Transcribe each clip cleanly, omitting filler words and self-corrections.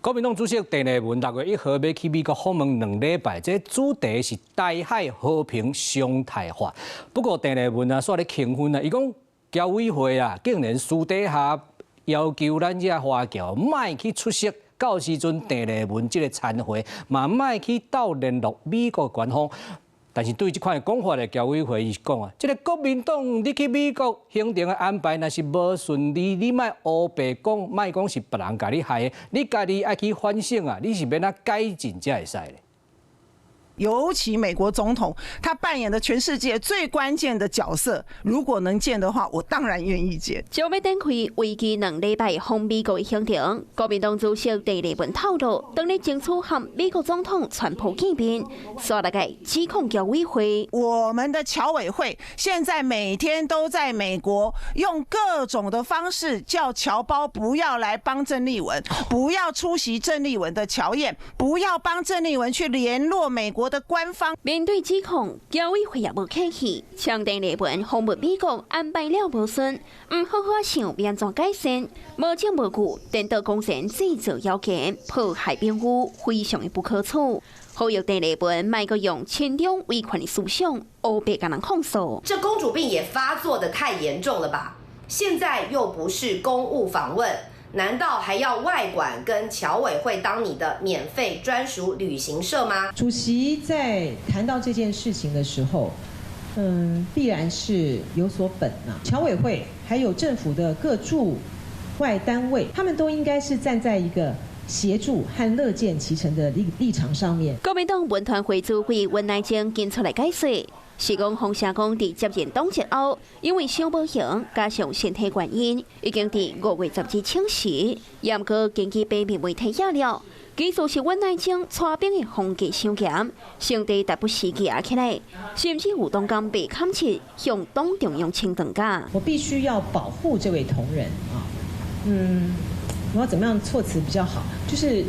國民黨主席鄭麗文6月1號欲去美國訪問2禮拜，這主題是台海和平常態化。不過鄭麗文啊，煞咧興奮啊，伊講僑委會啊，竟然私底下要求咱這華僑莫去出席到時陣鄭麗文這个餐會，嘛莫去鬥聯絡美國官方。但是對這款的講法咧，僑委會伊是講啊，這个國民黨你去美國行程的安排，若是無順利，你莫烏白講，莫講是別人共你害的，你家己愛去反省啊，你是欲按怎改進才會使咧。尤其美國總統，他扮演的全世界最關鍵的角色，如果能見的話，我當然願意見。將欲展開為期2禮拜訪美國的行程，國民黨主席鄭麗文透露，當咧爭取和美國總統川普見面，煞來共指控僑委會。我們的僑委會現在每天都在美國，用各種的方式叫僑胞不要來幫鄭麗文，不要出席鄭麗文的僑宴，不要幫鄭麗文去聯絡美國的官方。面對指控，僑委會也無客氣，強鄭麗文訪問美國安排了無順，毋好好想欲按怎改善，無證無據，顛倒公然製造謠言，破壞名譽，非常的不可取。呼籲鄭麗文莫閣用親中威權的思想，烏白共人控訴。這公主病也發作得太嚴重了吧？現在又不是公務訪問。難道還要外管跟僑委會當你的免費專屬旅行社嗎？主席在談到這件事情的時候，必然是有所本啊。僑委會還有政府的各駐外單位，他們都應該是站在一個協助和樂見其成的立場上面。國民黨文傳會主委溫乃菁緊出來解釋，是講洪社講佇接任黨職後，因為傷無閒，加上身體原因，已經佇5月12請辭，毋過根據平面媒體揭料，其實是溫乃菁帶兵的風格傷嚴，成帝台北時舉起來，甚至有黨工被砍切向黨中央請長假。我必須要保護這位同仁啊，我要怎麼樣措辭比較好？就是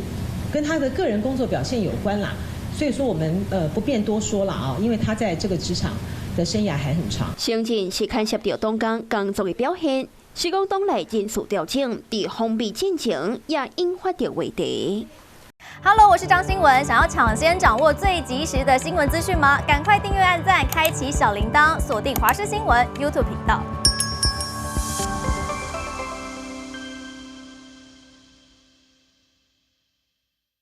跟他的個人工作表現有關啦。所以說我們不便多說了啊，因為他在這個職場的生涯還很長。承認是牽涉著黨工工作的表現，是講黨內人事調整，佇訪美進前也引發著話題。 Hello，我是張新聞，想要搶先掌握最及時的新聞資訊嗎？趕快訂閱、按讚、開啟小鈴鐺，鎖定華視新聞 YouTube 頻道。